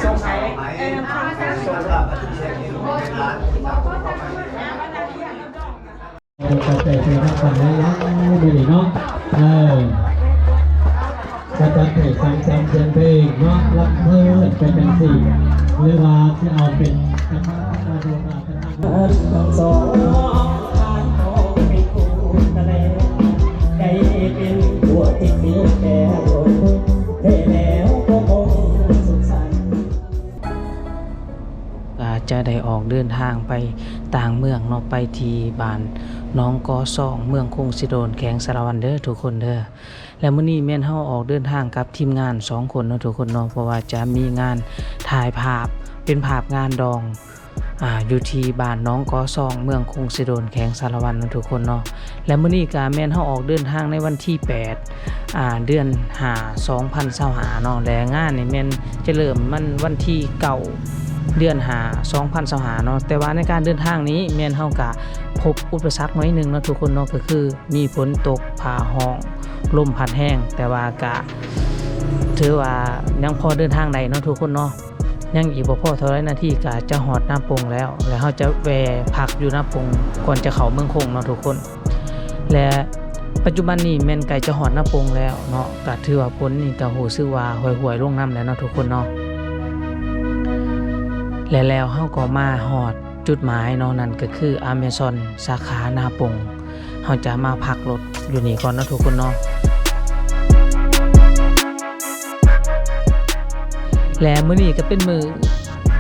ເອີ ປັດໄຈເປັນທາງການແລ້ວມື້ນີ້ເນາະ ເອີ ກະຈັດໃຫ້ສັງສັນສຽງເພງເນາະ ລຳເພີນໄປຈັ່ງຊີ້ ຫຼືວ່າຊິເອົາເປັນການມາໂດນລາກັນ ສອງ ກໍຈະໄດ້ອອກເດີນທາງໄປຕ່າງເມືອງເນາະ ໄປທີ່ບ້ານໜອງກໍຊອງ ເມືອງຄົງເຊໂດນ ແຂວງສາລະວັນເດີທຸກຄົນເດີ. ແລະມື້ນີ້ແມ່ນເຮົາອອກເດີນທາງກັບທີມງານສອງຄົນເນາະທຸກຄົນເນາະ ເພາະວ່າຈະມີງານຖ່າຍພາບ ເປັນພາບງານດອງ ອາ ຢູ່ທີ່ບ້ານໜອງກໍຊອງ ເມືອງຄົງເຊໂດນ ແຂວງສາລະວັນເນາະທຸກຄົນເນາະ. ແລະມື້ນີ້ກະແມ່ນເຮົາອອກເດີນທາງໃນວັນທີແປດ ອາ ເດືອນຫ້າ ສອງພັນຊາວຫ້າເນາະ ແລະງານນີ້ແມ່ນຈະເລີ່ມມັນວັນທີເກົ້າ ເດືອນຫ້າ ສອງພັນຊາວຫ້າເນາະ. ແຕ່ວ່າໃນການເດີນທາງນີ້ແມ່ນເຮົາກະພົບອຸປະສັກໜ້ອຍໜຶ່ງເນາະທຸກຄົນເນາະ ກໍຄືມີຝົນຕົກ ຟ້າຮ້ອງ ລົມພັດແຮງ ແຕ່ວ່າກະຖືວ່າຍັງພໍເດີນທາງໄດ້ເນາະທຸກຄົນເນາະ. ຍັງອີກບໍ່ພໍເທົ່າໃດນາທີກະຈະຮອດນາປົງແລ້ວ ແລະເຮົາຈະແວ່ພັກຢູ່ນາປົງກ່ອນຈະເຂົ້າເມືອງຄົງເນາະທຸກຄົນ. ແລະປັດຈຸບັນນີ້ແມ່ນໃກ້ຈະຮອດນາປົງແລ້ວເນາະ ກະຖືວ່າຝົນນີ້ກະຮູ້ສຶກວ່າຫ້ວຍໆລົງນຳແລ້ວເນາະທຸກຄົນເນາະ. ແລະແລ້ວເຮົາກໍມາຮອດຈຸດໝາຍເນາະ ນັ້ນກໍຄືອາເມຊອນສາຂານາປົງ. ເຮົາຈະມາພັກລົດຢູ່ນີ້ກ່ອນເນາະທຸກຄົນເນາະ. ແລະມື້ນີ້ກໍເປັນມື້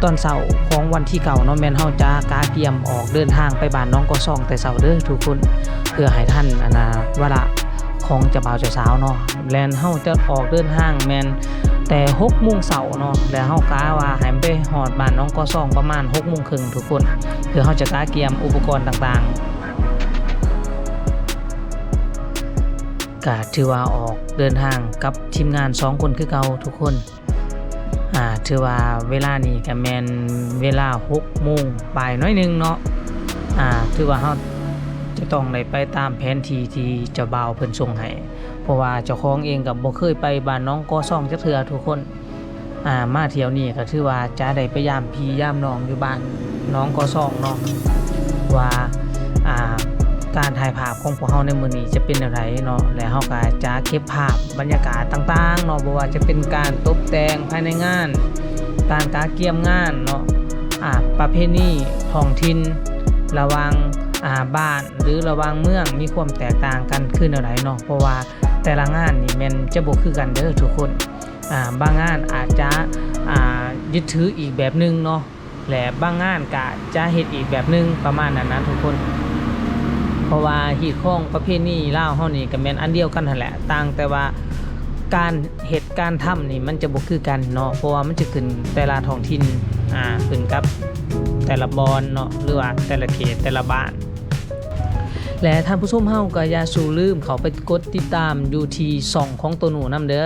ຕອນເຊົ້າຂອງວັນທີເກົ້າເນາະ ແມ່ນເຮົາຈະກະກຽມອອກເດີນທາງໄປບ້ານໜອງກໍຊອງແຕ່ເຊົ້າເດີທຸກຄົນ ເພື່ອໃຫ້ທັນອັນນາວາລະຂອງເຈົ້າບ່າວເຈົ້າສາວເນາະ. ແລະເຮົາຈະອອກເດີນທາງແມ່ນແຕ່ຫົກໂມງເຊົ້າເນາະ ແລະເຮົາກະວ່າໃຫ້ໄປຮອດບ້ານໜອງກໍຊອງປະມານຫົກໂມງເຄິ່ງທຸກຄົນ ເພື່ອເຮົາຈະກະກຽມອຸປະກອນຕ່າງໆ. ກະຖືວ່າອອກເດີນທາງກັບທີມງານສອງຄົນຄືເກົ່າທຸກຄົນ. ອາ ຖືວ່າເວລານີ້ກະແມ່ນເວລາຫົກໂມງປາຍໜ້ອຍໜຶ່ງເນາະ. ອາ ຖືວ່າເຮົາຈະຕ້ອງໄດ້ໄປຕາມແຜນທີ່ທີ່ເຈົ້າບ່າວເພິ່ນສົ່ງໃຫ້ ເພາະວ່າເຈົ້າຂອງເອງກະບໍ່ເຄີຍໄປບ້ານໜອງກໍຊອງຈັກເທື່ອທຸກຄົນ. ອາ ມາທ່ຽວນີ້ກໍຖືວ່າຈະໄດ້ໄປຢາມພີ່ຢາມນ້ອງຢູ່ບ້ານໜອງກໍຊອງເນາະ ວ່າ ອາ ການຖ່າຍພາບຂອງພວກເຮົາໃນມື້ນີ້ຈະເປັນແນວໃດເນາະ ແລະເຮົາກໍຈະເກັບພາບບັນຍາກາດຕ່າງໆເນາະ ບໍ່ວ່າຈະເປັນການຕົບແຕ່ງພາຍໃນງານ ການກະກຽມງານເນາະ ອາ ປະເພນີທ້ອງຖິ່ນລະຫວ່າງ ອາ ບ້ານ ຫຼື ລະຫວ່າງເມືອງມີຄວາມແຕກຕ່າງກັນຄືແນວໃດເນາະ ເພາະວ່າແຕ່ລະງານນີ້ແມ່ນຈະບໍ່ຄືກັນເດີທຸກຄົນ. ອາ ບາງງານອາດຈະ ອາ ຍຶດຖືອີກແບບໜຶ່ງເນາະ ແລະ ບາງງານກະຈະເຮັດອີກແບບໜຶ່ງ ປະມານນັ້ນນະທຸກຄົນ. ເພາະວ່າຮີດຄອງປະເພນີລາວເຮົານີ້ກະແມ່ນອັນດຽວກັນຫັ້ນແຫຼະ ຕ່າງແຕ່ວ່າການເຮັດການທຳນີ້ມັນຈະບໍ່ຄືກັນເນາະ ເພາະວ່າມັນຈະຂຶ້ນແຕ່ລະທ້ອງຖິ່ນ ອາ ຂຶ້ນກັບແຕ່ລະບ່ອນເນາະ ຫຼືວ່າແຕ່ລະເຂດແຕ່ລະບ້ານ. ແລະ ທ່ານຜູ້ຊົມເຮົາກໍຢ່າສູ່ລືມເຂົ້າໄປກົດຕິດຕາມຢູ່ທີ່ຊ່ອງຂອງໂຕໂນ້ນຳເດີ.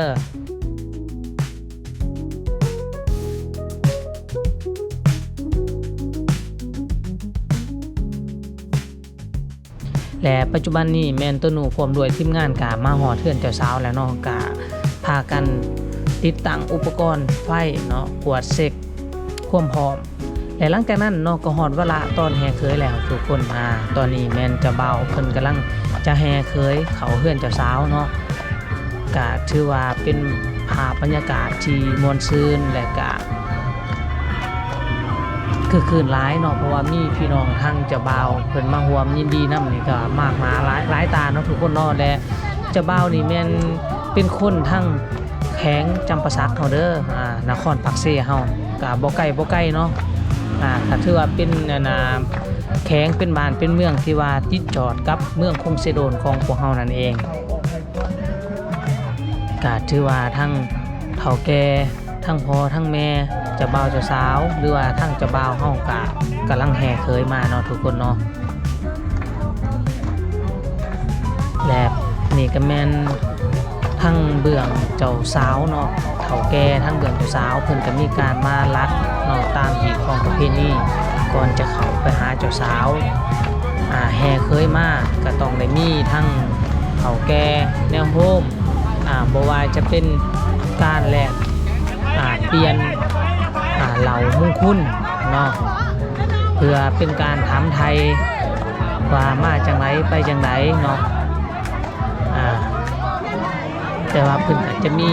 ແລະ ປັດຈຸບັນນີ້ແມ່ນໂຕໂນ້ພ້ອມດ້ວຍທີມງານກະມາຮອດເຮືອນເຈົ້າສາວແລ້ວເນາະ ກະພາກັນຕິດຕັ້ງອຸປະກອນໄຟເນາະ ກວດເຊັກຄວາມພ້ອມ ແລະ ຫຼັງຈາກນັ້ນເນາະ ກໍຮອດວາລະຕອນແຫ່ເຂີຍແລ້ວທຸກຄົນ. ອາ ຕອນນີ້ແມ່ນເຈົ້າບ່າວເພິ່ນກຳລັງຈະແຫ່ເຂີຍເຂົ້າເຮືອນເຈົ້າສາວເນາະ ກະຖືວ່າເປັນພາບບັນຍາກາດທີ່ມ່ວນຊື່ນ ແລະ ກະຄຶກຄື້ນຫຼາຍເນາະ ເພາະວ່າມີພີ່ນ້ອງທາງເຈົ້າບ່າວເພິ່ນມາຮ່ວມຍິນດີນຳນີ້ ກະມາກໜ້າຫຼາຍ ຫຼາຍຕາເນາະທຸກຄົນເນາະ. ແລະ ເຈົ້າບ່າວນີ້ແມ່ນເປັນຄົນທາງ ແຂວງຈຳປາສັກເຮົາເດີ ອາ ນະຄອນປາກເຊເຮົາ ກະບໍ່ໃກ້ບໍ່ໄກເນາະ ອາ ກະຖືວ່າເປັນ ອັນນາ ແຂວງ ເປັນບ້ານເປັນເມືອງທີ່ວ່າຕິດຈອດກັບເມືອງຄົງເຊໂດນຂອງພວກເຮົານັ້ນເອງ. ກະຖືວ່າທັງເຖົ້າແກ່ ທັງພໍ່ທັງແມ່ ເຈົ້າບ່າວເຈົ້າສາວ ຫຼືວ່າທັງເຈົ້າບ່າວເຮົາກະກຳລັງແຫ່ເຂີຍມາເນາະທຸກຄົນເນາະ. ແລະ ນີ້ກໍແມ່ນທາງເບື້ອງເຈົ້າສາວເນາະ ເຖົ້າແກ່ທາງເບື້ອງເຈົ້າສາວ ເພິ່ນກໍມີການມາລັດເນາະ ຕາມຮີດຄອງປະເພນີ ກ່ອນຈະເຂົ້າໄປຫາເຈົ້າສາວ ອາ ແຫ່ເຂີຍມາ ກໍຕ້ອງໄດ້ມີທັງເຖົ້າແກ່ແນວໂຮມ ອາ ບໍ່ວ່າຈະເປັນການແລກ ອາ ປ່ຽນ ເຫຼົ່າມຸງຄຸນເນາະ ເພື່ອເປັນການຖາມໄຖ່ວ່າມາຈັ່ງໃດໄປຈັ່ງໃດເນາະ ອາ ແຕ່ວ່າເພິ່ນກໍຈະມີ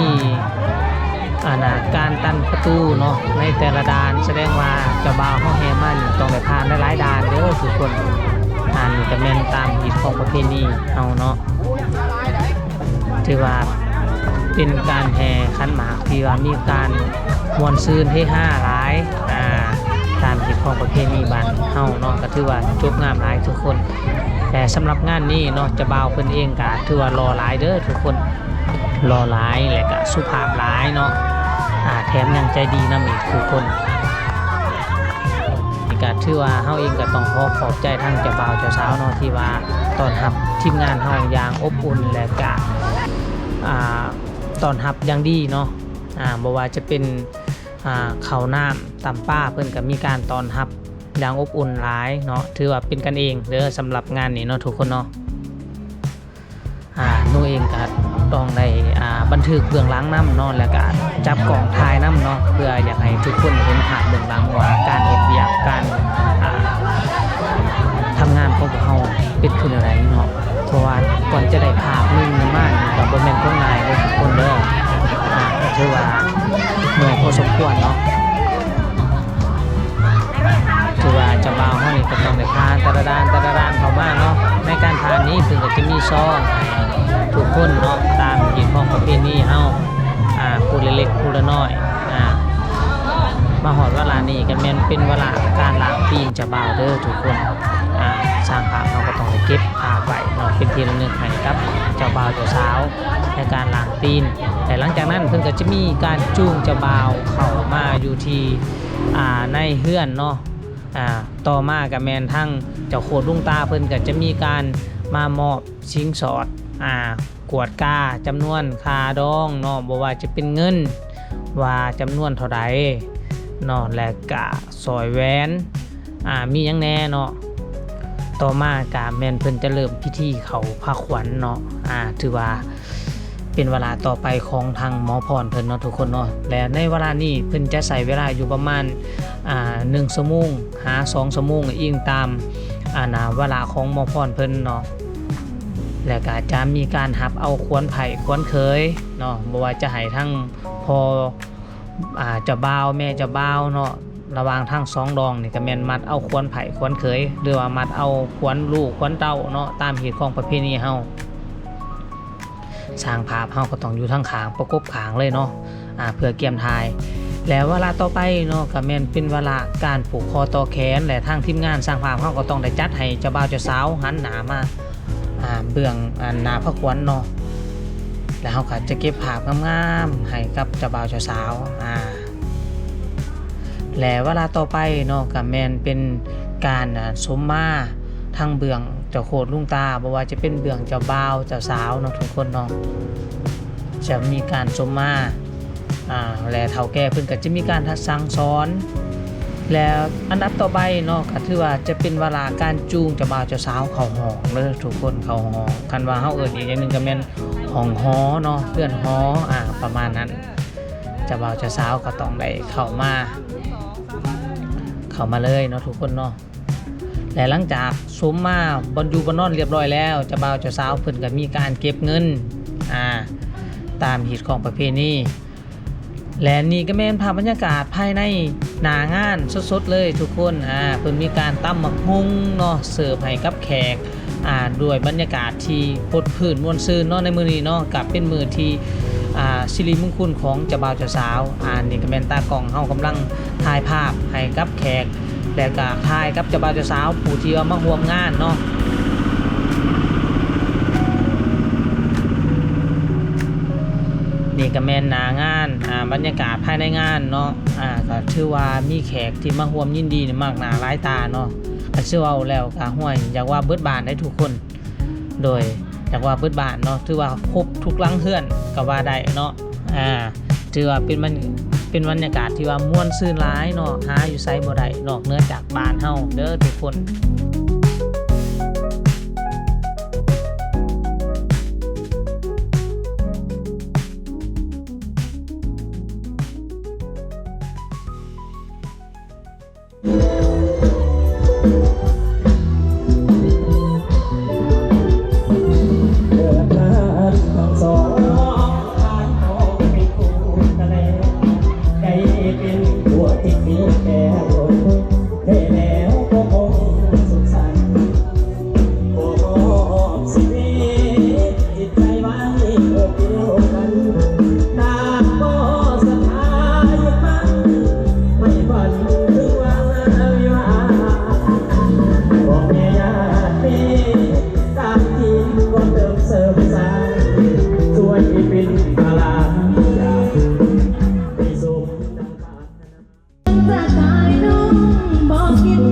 ອັນນ່າ ການຕັນປະຕູເນາະ ໃນແຕ່ລະດ່ານ ສະແດງວ່າເຈົ້າບ່າວເຮົາແຫ່ມານີ້ຕ້ອງໄດ້ຜ່ານຫຼາຍໆດ່ານເດີທຸກຄົນ. ອັນນີ້ກໍແມ່ນຕາມຮີດຄອງປະເພນີເຮົາເນາະ ຖືວ່າເປັນການແຫ່ຂັນໝາກທີ່ວ່າມີການມ່ວນຊື່ນເຮຮາຫຼາຍ ອາ ຕາມຮີດຄອງປະເພນີບ້ານເຮົາເນາະ ກໍຖືວ່າຈົບງາມຫຼາຍທຸກຄົນ. ແຕ່ສຳລັບງານນີ້ເນາະ ເຈົ້າບ່າວເພິ່ນເອງກໍຖືວ່າຫຼໍ່ຫຼາຍເດີທຸກຄົນ ຫຼໍ່ຫຼາຍ ແລະກະສຸພາບຫຼາຍເນາະ ອາ ແຖມຍັງໃຈດີນຳອີກທຸກຄົນ. ນີ້ກະຖືວ່າເຮົາເອງກະຕ້ອງຂໍຂອບໃຈທາງເຈົ້າບ່າວເຈົ້າສາວເນາະ ທີ່ວ່າຕ້ອນຮັບທີມງານເຮົາຢ່າງອົບອຸ່ນ ແລະກະ ອາ ຕ້ອນຮັບຢ່າງດີເນາະ ອາ ບໍ່ວ່າຈະເປັນ ອາ ເຂົ້ານ້ຳ ຕຳປາ ເພິ່ນກະມີການຕ້ອນຮັບຢ່າງອົບອຸ່ນຫຼາຍເນາະ ຖືວ່າເປັນກັນເອງເດີ ສຳລັບງານນີ້ເນາະທຸກຄົນເນາະ. ອາ ໜູເອງກະຕ້ອງໄດ້ ອາ ບັນທຶກເບື້ອງຫຼັງນຳເນາະ ແລະກະຈັບກ້ອງຖ່າຍນຳເນາະ ເພື່ອຢາກໃຫ້ທຸກຄົນເຫັນພາບເບື້ອງຫຼັງວ່າການເຮັດວຽກ ການ ອາ ທຳງານຂອງພວກເຮົາເປັນຄືແນວໃດເນາະ ເພາະວ່າກ່ອນຈະໄດ້ພາບໜຶ່ງມານີ້ກໍບໍ່ແມ່ນຂອງງ່າຍເດີທຸກຄົນເດີ ອາ ກໍຖືວ່າເມື່ອຍພໍສົມຄວນເນາະ. ຖືວ່າເຈົ້າບ່າວເຮົານີ້ກໍຕ້ອງໄດ້ຜ່ານແຕ່ລະດ່ານ ແຕ່ລະດ່ານເຂົ້າມາເນາະ ໃນການຜ່ານນີ້ເພິ່ນກໍຈະມີຊອງໃຫ້ທຸກຄົນເນາະ ຕາມຮີດຄອງປະເພນີເຮົາ ອາ ຜູ້ລະເລັກຜູ້ລະນ້ອຍ ອາ ມາຮອດວາລະນີ້ກໍແມ່ນເປັນວາລະການລ້າງຕີນເຈົ້າບ່າວເດີທຸກຄົນ ອາ ຊ່າງພາບເຮົາກໍຕ້ອງໄດ້ເກັບພາບໄວ້ເນາະ ເປັນທີ່ລະນຶກໃຫ້ກັບເຈົ້າບ່າວເຈົ້າສາວໃນການລ້າງຕີນ ແລະຫຼັງຈາກນັ້ນເພິ່ນກໍຈະມີການຈູງເຈົ້າບ່າວເຂົ້າມາຢູ່ທີ່ ອາ ໃນເຮືອນເນາະ ອາ ຕໍ່ມາກໍແມ່ນທາງເຈົ້າໂຄດລຸງຕາເພິ່ນກໍຈະມີການມາມອບສິນສອດ ອາ ກວດກາຈຳນວນຄ່າດອງເນາະ ບໍ່ວ່າຈະເປັນເງິນວ່າຈຳນວນເທົ່າໃດເນາະ ແລະກະສ້ອຍແຫວນ ອາ ມີຫຍັງແດ່ເນາະ. ຕໍ່ມາກະແມ່ນເພິ່ນຈະເລີ່ມພິທີເຂົ້າພະຂວັນເນາະ ອາ ຖືວ່າ ເປັນວາລະຕໍ່ໄປຂອງທາງໝໍພອນເພິ່ນເນາະທຸກຄົນເນາະ ແລະໃນວາລະນີ້ເພິ່ນຈະໃຊ້ເວລາຢູ່ປະມານ ອາ ໜຶ່ງຊົ່ວໂມງຫາສອງຊົ່ວໂມງ ອີງຕາມ ອັນນ່າ ວາລະຂອງໝໍພອນເພິ່ນເນາະ ແລະກະຈະມີການຮັບເອົາຂວັນໃພ້ຂວັນເຂີຍເນາະ ບໍ່ວ່າຈະໃຫ້ທັງພໍ່ ອາ ເຈົ້າບ່າວ ແມ່ເຈົ້າບ່າວເນາະ ລະຫວ່າງທັງສອງດອງນີ້ກະແມ່ນມັດເອົາຂວັນໃພ້ຂວັນເຂີຍ ຫຼືວ່າມັດເອົາຂວັນລູກຂວັນເຕົ້າເນາະ ຕາມຮີດຄອງປະເພນີເຮົາ. ຊ່າງພາບເຮົາກໍຕ້ອງຢູ່ທາງຂ້າງປະກົບຂ້າງເລີຍເນາະ ອາ ເພື່ອກຽມຖ່າຍ ແລະວາລະຕໍ່ໄປເນາະ ກະແມ່ນເປັນວາລະການຜູກຄໍຕໍ່ແຂນ ແລະທາງທີມງານຊ່າງພາບເຮົາກໍຕ້ອງໄດ້ຈັດໃຫ້ເຈົ້າບ່າວເຈົ້າສາວຫັນໜ້າມາ ອາ ເບື້ອງ ອາ ໜ້າພະຂວັນເນາະ ແລະເຮົາກໍຈະເກັບພາບງາມໆໃຫ້ກັບເຈົ້າບ່າວເຈົ້າສາວ ອາ ແລະວາລະຕໍ່ໄປເນາະ ກະແມ່ນເປັນການ ອາ ສົມມາ ທັງເບື້ອງເຈົ້າໂຄດລຸງຕາ ບໍ່ວ່າຈະເປັນເບື້ອງເຈົ້າບ່າວເຈົ້າສາວເນາະທຸກຄົນເນາະ ຈະມີການສົມມາ ອາ ແລະເຖົ້າແກ່ເພິ່ນກໍຈະມີການສັ່ງສອນ ແລະອັນດັບຕໍ່ໄປເນາະ ກໍຖືວ່າຈະເປັນວາລະການຈູງເຈົ້າບ່າວເຈົ້າສາວເຂົ້າຫ້ອງເດີທຸກຄົນ ເຂົ້າຫ້ອງ ຄັນວ່າເຮົາເອີ້ນອີກຢ່າງໜຶ່ງກໍແມ່ນຫ້ອງຫໍເນາະ ເຮືອນຫໍ ອາ ປະມານນັ້ນ ເຈົ້າບ່າວເຈົ້າສາວກໍຕ້ອງໄດ້ເຂົ້າມາ ເຂົ້າມາເລີຍເນາະທຸກຄົນເນາະ. ແລະຫຼັງຈາກສົມມາບ່ອນຢູ່ບ່ອນນອນລຽບລ້ອຍແລ້ວ ເຈົ້າບ່າວເຈົ້າສາວເພິ່ນກໍມີການເກັບເງິນ ອາ ຕາມຮີດຄອງປະເພນີ ແລະນີ້ກໍແມ່ນພາບບັນຍາກາດພາຍໃນໜ້າງານສົດໆເລີຍທຸກຄົນ ອາ ເພິ່ນມີການຕຳໝາກຫຸ່ງເນາະ ເສີບໃຫ້ກັບແຂກ ອາ ດ້ວຍບັນຍາກາດທີ່ປົດຜື່ນມ່ວນຊື່ນເນາະ ໃນມື້ນີ້ເນາະ ກໍເປັນມື້ທີ່ ອາ ສິລິມຸງຄຸນຂອງເຈົ້າບ່າວເຈົ້າສາວ ອາ ນີ້ກໍແມ່ນຕາກ້ອງເຮົາກຳລັງຖ່າຍພາບໃຫ້ກັບແຂກ ແລະກະຖ່າຍກັບເຈົ້າບ່າວເຈົ້າສາວຜູ້ທີ່ວ່າມາຮ່ວມງານເນາະ. ນີ້ກະແມ່ນໜ້າງານ ອາ ບັນຍາກາດພາຍໃນງານເນາະ ອາ ກະຖືວ່າມີແຂກທີ່ມາຮ່ວມຍິນດີນີ້ມາກໜ້າຫຼາຍຕາເນາະ ກະຊິເວົ້າແລ້ວກະ ຫ້ວຍ ຢາກວ່າເບິດບ້ານເດ້ທຸກຄົນ. ໂດຍ ຢາກວ່າເບິດບ້ານເນາະ ຖືວ່າຄົບທຸກຫຼັງເຮືອນກໍວ່າໄດ້ເນາະ ອາ ຖືວ່າເປັນບັນ ເປັນບັນຍາກາດທີ່ວ່າມ່ວນຊື່ນຫຼາຍເນາະ ຫາຢູ່ໃສບໍ່ໄດ້ນອກເໜືອຈາກບ້ານເຮົາເດີທຸກຄົນ. ແ ມີແຕ່ຄົນແທ້ແລ້ວກໍຄົງສຸກສັນ ບໍ່ຮອບສິເຮັດຈິດໃຈໄວ້ອົບດຽວກັນ ນາງບໍ່ສັດທາຍຶດໝັ້ນ ໃຫ້ຝັນເຖິງວັນວິວາ ບອກແມ່ຍາດເມ ຕາມຈິງກໍເຕີມເສີມສ້າງ ຊ່ວຍເປັນພາລາ ຈະຕາຍນ້ອງບໍ່ຄິດ